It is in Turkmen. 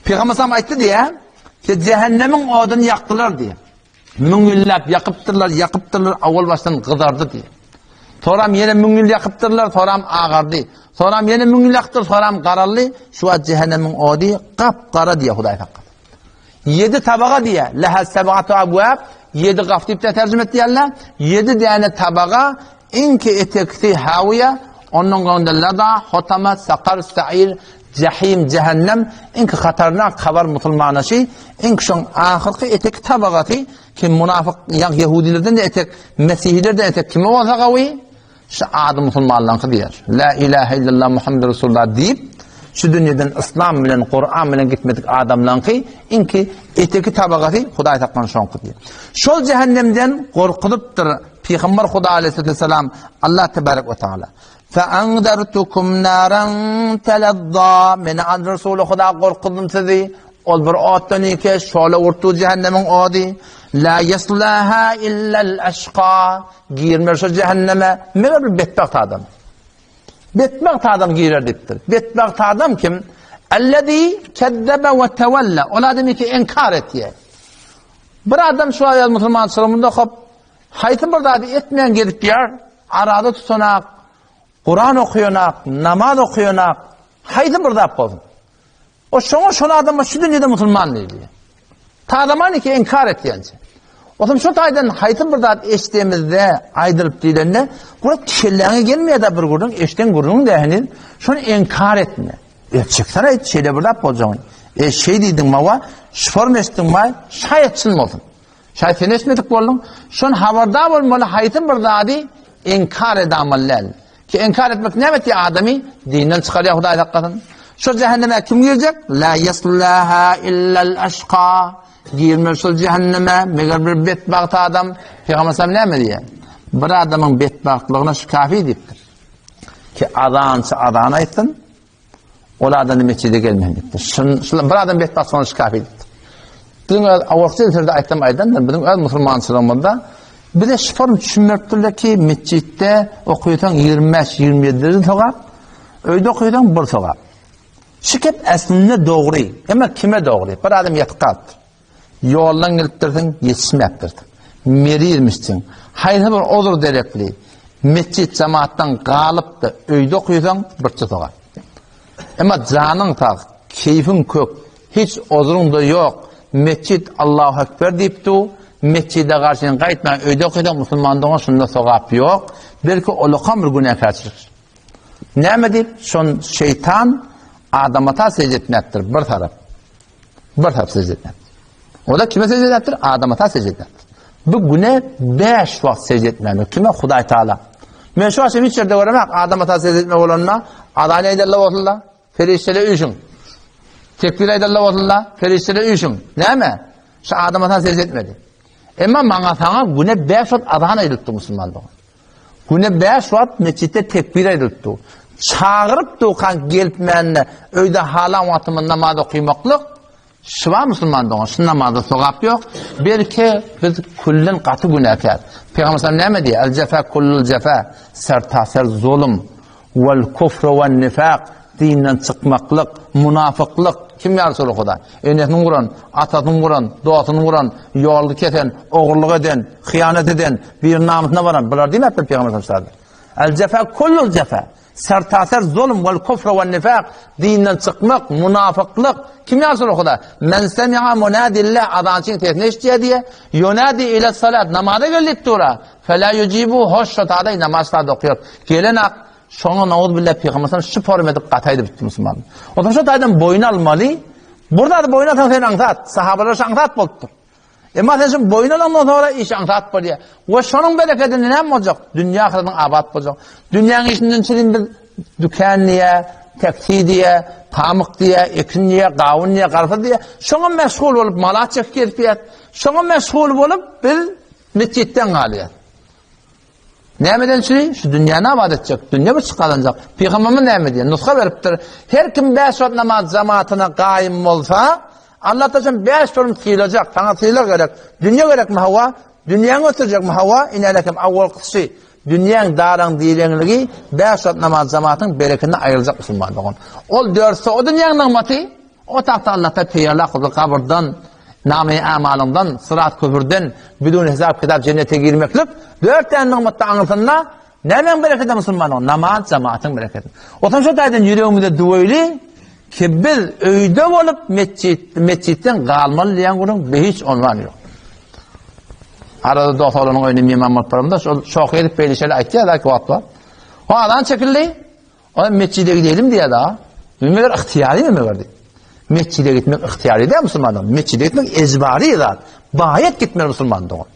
Pygamber sallam aýtdy diýýär, ki cehennemiň oduny ýakdylar diýýär. Müň ýyllap ýakypdyrlar, ýakypdyrlar, awal başdan gyzardy diýýär. Soram ýene müň ýyl ýakypdyrlar, soram agardy. Soram ýene müň ýyl ýakypdyr, soram garaldy. Şu wagt cehennemiň ody gap-gara diýýär Hudaý saklasyn. Ýedi tabaga diýýär. Leha seb'atu abwab, ýedi gap diýip de terjime etýärler. Ýedi däne tabaga iňki eteksi hawiýa, ondan goňda lada, hotama, sakar, sa'ir, jahim, jehennem, iňki hatarnak habar musulmana şi, iňki şoň ahyrky eteki tabagasy kim munafyk, ýa ýehudilerden de etek, mesihilerden etek kime bolsa gawy, Şu ady musulmanlaryňky diýer. La ilahe illallah Muhammed Resulullah diýip, şu dünýeden yslam bilen, Kuran bilen gitmedik adamlaryňky iňki eteki tabagasy Hudaý saklan şoňky diýer. Şol cehennemden gorkuzypdyr Pygamber Huda aleyhisselam Allah tebarek we taala. Fe anzartukum naran talazza men an Resuly Huda gorkuzdym sizi. Ol bir otdan ike şola urtdy cehennemiň ody. La yaslaha illal aşqa. Girmez şo jähenneme, meger bir betbagt adam. Betbagt adam girer diýipdir. Betbagt adam kim? Ellezî kezzebe we tewelle. Ol adam ki inkar etýär. Bir adam şu aýal musulmançylygynda hop haýsy bir zady etmän gezip ýör, arada tutanak, Kuran okuýanak, namaz okuýanak, haýsy bir zat bolsun. O şoňa şol adama şu dünýede musulman diýilýär. Ta zaman ki inkar etýänçe. Otam şu taýdan haýsy bir zat eşdemizde aýdylyp diýlende, bu kelläňe gelmeýär-de bir gürrüň, eşden gürrüň dä heniz, şony inkar etme. E çyksana aýt şeýle bir zat boljagyny. E şeý diýdiň mawa, şu form eşitdiň maý, şaýat çyn bolsun. Şaýat sen eşitmedik bolduň. Şony habardar bolmaly haýsy bir zady inkar edamaly däl. Ki inkar etmek näme etýär adamy? Dinden çykarýar Hudaý saklasyn. Şo cehenneme kim girjek? La yaslaha illal aşka. Girmez şol cehenneme meger bir betbagt adam. Peygamber sallam näme diýýär? Bir adamyň betbagtlygyna şu kafi diýipdir. Ki azançy azan aýtsyn, Ol adam mesjide gelmän diýipdir. Şun, şul bir adam betbagt sonuç kafi diýipdir. Biziň öz awalky sözde aýtsam aýdandyr, biziň öz musulmançylygymyzda bize şu form düşündiripdirler ki, mesjitde okuýsaň 25-27 derece sogap, öýde okuýsaň bir sogap. Şu kep aslynda dogry, emma kime dogry? Bir adam ýatyp galypdyr. Ýoldan gelipdirsiň, ýetişmäpdirsiň. Merizmişsiň. Haýsy bir ozur derekli metjit jemaatdan galyp-da öýde okysaň birçe sogap. Emma janyň sag, keýfiň kök, hiç ozuryň-da ýok, metjit Allahu Ekber diýip dur, metjide garşy gaýtman öýde okysaň musulmandygyňa şunda sogap ýok, belki olakan bir günäkärçilik. Näme diýip, şon şeýtan Adamata sežde etmäpdir bir tarap. Bir tarap secde etmez. O da kime secde edipdir? Adam ata secde edipdir. Bu güne 5 wagt secde etmeli. Kime? Hudaý Taala. Men şu akşam hiç ýerde göremek Adam ata secde etme bolanda azan aýdarlar bolsunlar, perişdeler üýşüň. Tekbir aýdarlar bolsunlar, perişdeler üýşüň. Näme? Şu Adam ata secde etmedi. Emma maňa saňa güne 5 wagt azan aýdypdy musulman dogan. Güne 5 wagt mesjitde tekbir aýdypdy. Çagyryp dukan gelipmände öýde halan wagtymyz namaz okymaklyk şyba musulman dogan şu namazda sogap ýok. Belki biz külden gaty günäkär. Pygamber sallam näme diýýär? El jefa kullul jefa sertaser zulum wal kufru wan nifaq dinden çykmaklyk, munafyklyk kim ýa Resuly Huda? Enesini guran, atasyny guran, dostuny guran, ýolny kesen, ogurlyk eden, hyýanat eden, bir namysyna baran bular diýmepdir Pygamber sallam. El jefa kullul jefa. Sertaser zulum wal kufr we nifak dinden çykmak, munafyklyk. Kim ýa Resuly Huda? Men semi'a munadillah azançyň sesini eşitýär diýe. Yunadi ila salat namaza gel diýip dura. Fela yujibu hoş şotada namaz sada okuýar. Gelen ak şoňa nauz billah Pygamber sallam şu form edip gataýdy bitdi musulman. O zaman şu taýdan boýun almaly. Burada da boýun alsaň sen aňsat. Sahabalar şu aňsat bolupdyr. Emma sen şimdi boýun alandan sonra iş aňsat bolýar. We şonuň berekedinde näme boljak? Dünýä ahyretiň abat boljak. Dünýäň işinden çirin biz dükän diýe, taksi diýe, pamyk diýe, ekin diýe, gawun diýe, garpyz diýe, şoňa meşgul bolup mala çekip gezip ýat. Şoňa meşgul bolup biz metjitden galýar. Nämeden üçin? Şu dünýäni abat etjek, dünýe bir gazanjak. Pygamberimiz näme diýen? Nusga beripdir. Her kim 5 wagt namaz jemaatyna gaýym bolsa, Allah taşan 5 forum sylajak. Saňa sylag gerek. Dünýe gerekmi hawa? Dünýäňi ösdürjekmi hawa? Inelekem awwal kysy. Dünýäň daraň direňligi 5 wagt namaz jemaatyň bereketine aýryljak musulman dogan. Ol dörtse o dünýäň nygmaty. O tagta Allahda peýerlak bolsa gabyrdan, name-i amalyňdan, syrat köpürden, bidun hesap-kitap jennete girmeklik, dört däne nygmatda aňyrsynda nämäň berekedi musulmanyň? Namaz, jemaatyň berekedi. Otam şo taýdan ýüregimize düweyli ki biz öýde bolup metjit, metjitden galmaly diýen gürrüň behiç ondan ýok. Arada dost oglanyň öýüne myhman bolup baramda, şol şohy edip beýle şeýle aýtýar da wagt bar. O azan çekildi. O metjide gidelim diýýär da. Meger ygtyýary mi meger diýip. Metjide gitmek ygtyýary däl musulmandan. Metjide gitmek ejbary zat. Baýat gitmeli musulman dogan.